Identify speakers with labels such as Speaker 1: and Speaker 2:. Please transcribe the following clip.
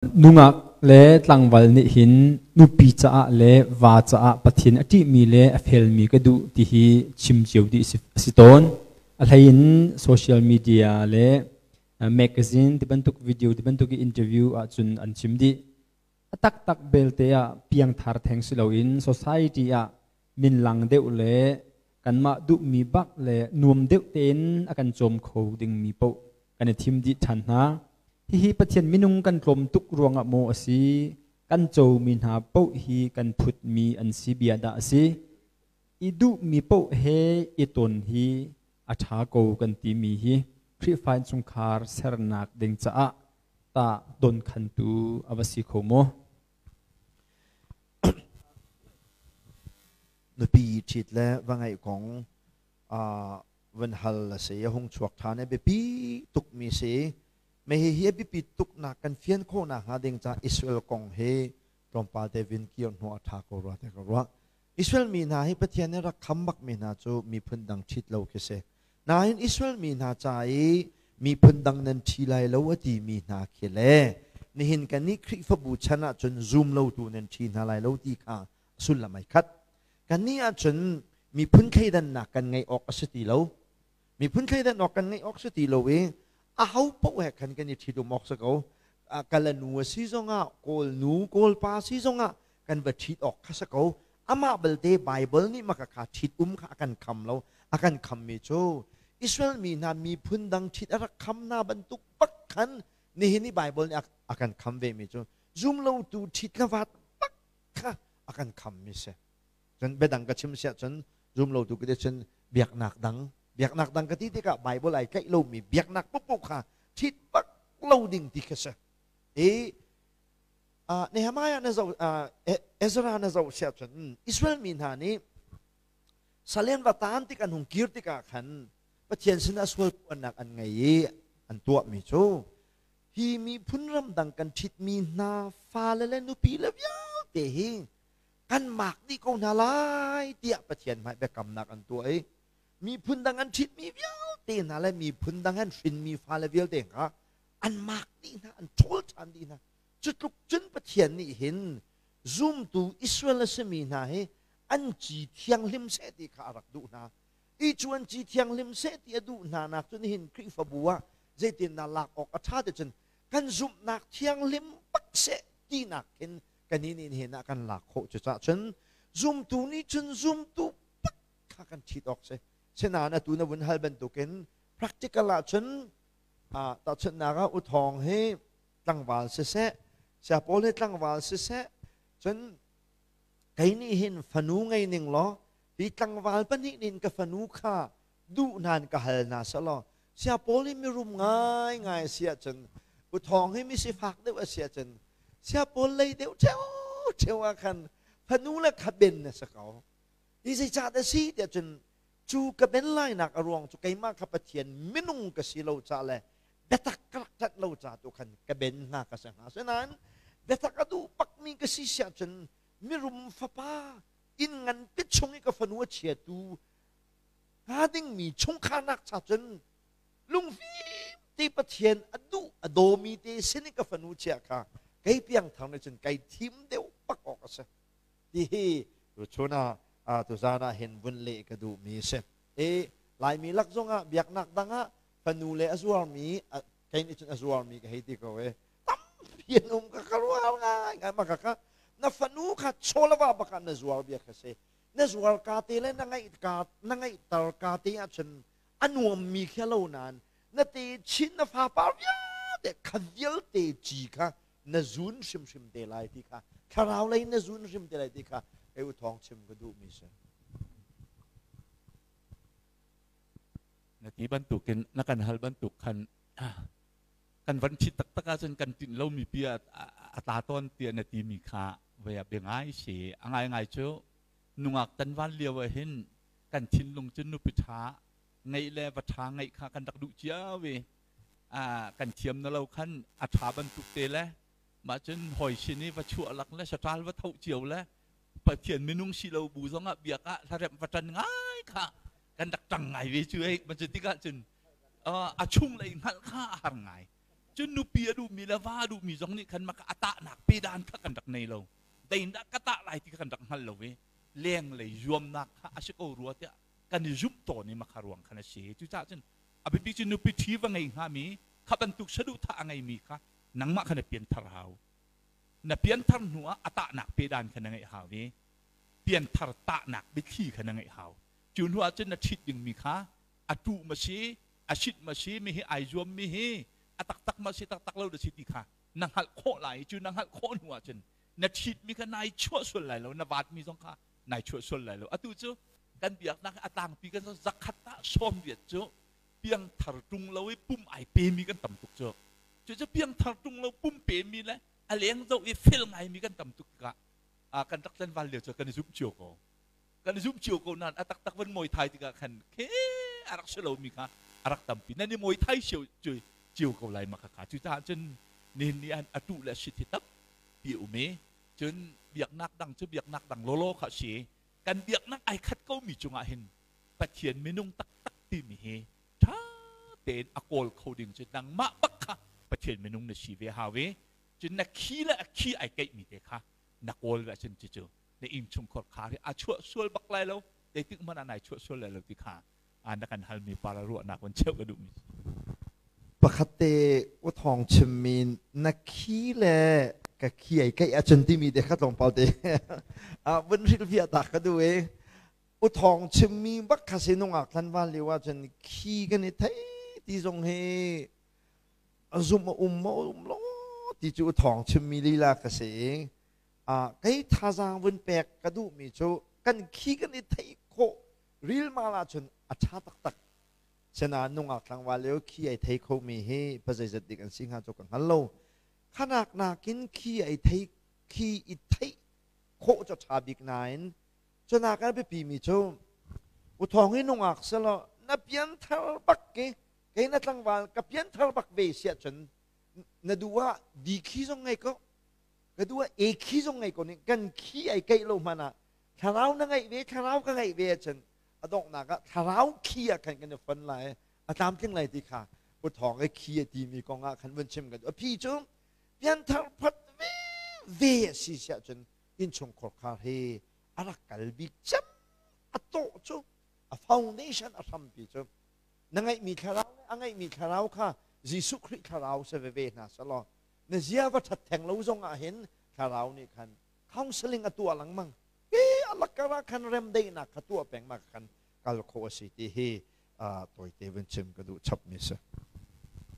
Speaker 1: Nungak le tlangval nih hin nupi caah le va caah Pathian a ṭihmi le a felmi ka duh ti hi chim cio dih a si tawn. A hlei in social media le magazine ti bantuk video ti bantuk i interview ahcun an chim dih. A taktak belte ah piangthar theng si loin society ah minlang deuh le kanmah duhmi bak le nuam deuh tein a kan cawm kho dingmi paoh kan i thim dih ṭhan hna. Hihi Pathian minung kan tlawm tuk ruangah maw a si, kan comi hna paoh hi kan phutmi an si bia dah a si? I duhmi paoh he i ton hi a ṭha ko kan timi hi Khrihfa innchungkhar sernak ding caah tah donkhantu a va si kho maw?
Speaker 2: Nupi ṭhit le va ngeih kong van hal a si. A hung chuak ṭhan i biapi tukmi si. Me hihi a biapi tuknak kan fian khawhnak hnga ding caah Israel kong hi tlawmpal te vin kir hnu a ṭha ko rua ti ka ruah. Israel mi hna hi Pathian nih rak kham bakmi hna cu miphun dang ṭhit lo khi si. Nain Israel mi hna ca i miphun dang nan ṭhi lai lo a timi hna khi le nihin kannih Khrihfabu chan ahcun zum lotu nan ṭhi hna lai lo ti kha sullam ai khat. Kannih ahcun miphun thleidannak kan ngeih awk a si ti lo. Miphun thleidan awk kan ngeih awk si ti lo i aho paoh he khan kan i ṭhitum awk si ko. Kala nu a si zongah, Kawl nu, Kawl pa si zongah kan va ṭhit awk kha si ko. Amah belte Baibal nih maka kha ṭhit um kha a kan kham lo. A kan khammi cu Israel mi hna miphun dang ṭhit a rak kham hna bantuk bak khan nihin i Baibal nih a kan kham vemi cu zumlotu ṭhit le vat bak kha a kan khammi si. Cun biadang ka chim siah cun zumlotu ka ti cun biaknak dang biaknak dang ka ti tikah Bible ai tlaih lomi biaknak pupuk kha ṭhit bak lo ding ti kha si. I Nehemiah na zoh Ezra na zoh siah cun Israel mi hna nih salen va taan tik an hung kir tikah khan Pathian sinah sual puannak an ngei i an tuahmi cu hi miphun ramdang kan ṭhitmi hna fale le nupi le vialte hi kan mak dih ko hna lai tiah Pathian hmai biakamnak an tuah i miphun dang an ṭhitmi vialte hna le miphun dang an hrinmi fale vialte kha an mak dih hna, an ṭhawl ṭhan dih hna. Cu tluk cun Pathian nih hin zumtu Israel a simi hna hi an ci thianghlim seh ti kha a rak duh hna. I cu an ci thianghlim seh ti a duh hna nak cu nihin Khrihfabu ah zeitindah lak awk a ṭha ti cun kan zumhnak thianghlim bak seh tinak khin kan nih nih hin ah kan lak khawh. Cucaah cun zumtu nih cun zumtu bak kha kan ṭhit awk si. Sinain atu na vun hal bantukin practical ah cun tahchunhnak ah U Thawng hi tlangval siseh, Saya Paul hi tlangval siseh, cun kei nih hin fanu ngei ning law hi tlangval pahnih nih ka fanu kha duh hnan ka hal hna selaw Saya Paul hi mirum ngaingai a si ahcun U Thawng hi mi sifak deuh a si ahcun Saya Paul lei deuh ṭheo ah khan fanu le kha ben na si ko. Hi zeicah dah si tiah cun cu ka ben lainak a ruang cu keimah kha Pathian minung ka si lo ca le biatak ka rak ṭanh lo ca tu khan ka ben hnga ka si hnga. Asinain biatak a duh bakmi ka si siah cun mirum fapa inn nganpi chung i ka fanu a chiatu hnga dingmi chungkharnak cha cun lungfim te Pathian a duh a dawmi te sin i ka fanu chia kha kei piangthar nih cun kai thim deuh bak awk a si. Ti hi tuchun ah tuzaan ah hin vun leh ka duhmi a si. I Laimi lak zongah biaknak dang ah fanu le a zuarmi kei nih cun a zuarmi ka hei ti ko e tampi an um ka ka rual ngai ngai ma ka ka na fanu kha chawlava bak ah na zuar bia kha si na zuar ka te le na ngaih ka na ngaihter ka te ah cun a nuammi khi lo nain na te chin na fa par vialte kha vialte ci kha na zun hrimhrim te lai ti kha thlarau lei na zun hrim te lai ti kha kei u thawng chim ka duhmi si.
Speaker 3: Na ti bantukin na kan hal bantuk khan kan van ṭhit taktak ahcun kan tinh lomi pi a tla tawn tiah na timi kha vei ah bia ngai si. A ngaingai cu nungak tan van lio ah hin kan thinlung cu nupi ṭha ngeih le va ṭha ngeih kha kan rak duh cio i kan thiam na lo khan a ṭha bantuk te le mah cun hawi sin i va chuah lak le saṭal va tho cio le Pathian minung si lo bu zongah biak ah hlaremh va ṭan ngai kha kan rak ṭang ngai ve cu ei. Cu tikah cun a chung lei hngalh kha a har ngai. Cun nupi a duhmi le va a duhmi zong nih khan maka a tahnak pedan kha kan rak nei lo. Deindah ka tah lai ti kha kan rak hngal lo i lenglei zuamnak kha a si ko rua tiah kan i zumh tawn i makha ruang khan a si. Cucaah cun a biapi cu nupi ṭhi va ngei hngami kha bantuk saduhthah a ngeimi kha nangmah kha na pianthar hau. Na pianthar hnu ah a tahnak pedan kha na ngeih hau i pianthar tahnak biathli kha na ngeih hau. Cu hnu ah cun na ṭhit dingmi kha a tuh ma si, a sit ma si, mi hi ai zuam mi hi a taktak ma si, taktak lo da si ti kha na hngalh khawh lai i cu na hngalh khawh hnu ah cun na ṭhitmi kha nai chuah sual lai lo, na vaatmi zong kha nai chuah sual lai lo. Atu cu kan biaknak a tlangpi kan zakhat ah 80 cu piangthar ṭung lo i pum ai pemi kan tam tuk cu. Cucu piangthar ṭung lo pum pemi le a leng zoh i fel ngaimi kan tam tuk tikah kan rak tlanval lio cu kan i zumh cio ko. Kan i zumh cio ko nain a taktak van mawi thai tikah khan khe a rak si lomi kha a rak tampi. Nan i mawi thai cio ko lai ma khakha. Cucaah cun nihin ni ah a tuh le a sit hi tampi a um i cun biaknak dang cu biaknak dang lawlaw kha a si. Kan biaknak ai khat komi cungah hin Pathian minung taktak timi hi ṭha tein a kawl kho ding cu nangmah bak kha Pathian minung na si ve hau i cun na khi le a khi ai keihmi te kha na kawl ve ahcun cucu na innchungkhar kha hi a chuah sual bak lai lo, zeitik hmanh ah nai chuah sual lai lo ti kha na kan halmi para ruahnak van cheuh ka duhmi.
Speaker 2: Pakhat te u thawng chimmi na khi le ka khi ai keih ahcun timi te kha tlawmpal te vun hrilhfiah ta ka duh i u thawng chimmi bak kha si nungak tlanval lio ahcun khi kan i thei ti zong hi a zum a um ma um lo ti cu u thawng chimmi lila ka si i kei thazaang vun pek ka duhmi cu kan khi kan i theih khawh rilmal ahcun a ṭha taktak. Sinain nungak tlangval lio khi ai thei khomi hi pazeizat dik an si hnga cu ka hngal lo. Khanak nakin khi ai thei khi i theih khawh cu ṭha bik nain cunak a biapi mi cu uthawng hi nungak selaw na pianthar bak ki kei na tlangval ka pianthar bak ve siah cun na duh ah di khi zong ngei ko, ka duh ah e khi zong ngei ko ning kan khi ai keih lo hmanh ah thlarau na ngeih ve, thlarau ka ngeih ve ahcun a donghnak ah thlarau khi ah khan kan i fon lai, a tlamtling lai ti kha uthawng i khi a timi kong ah khan vun chim kan a phi cu pianthar phat ve ve a si siah cun innchungkhar khar hi a rak kal bik cem, a tawh cu a foundation a hrampi cu na ngeihmi thlarau le a ngeihmi thlarau kha Jesuh Khrih thlarau si veve hna selaw na zia va ṭhat theng lo zong ah hin thlarau nih khan counseling a tuah lengmang hi a lakar ah khan remdaihnak kha tuah peng ma khan kal khawh a si ti hi tawite vun chim ka duh chapmi si.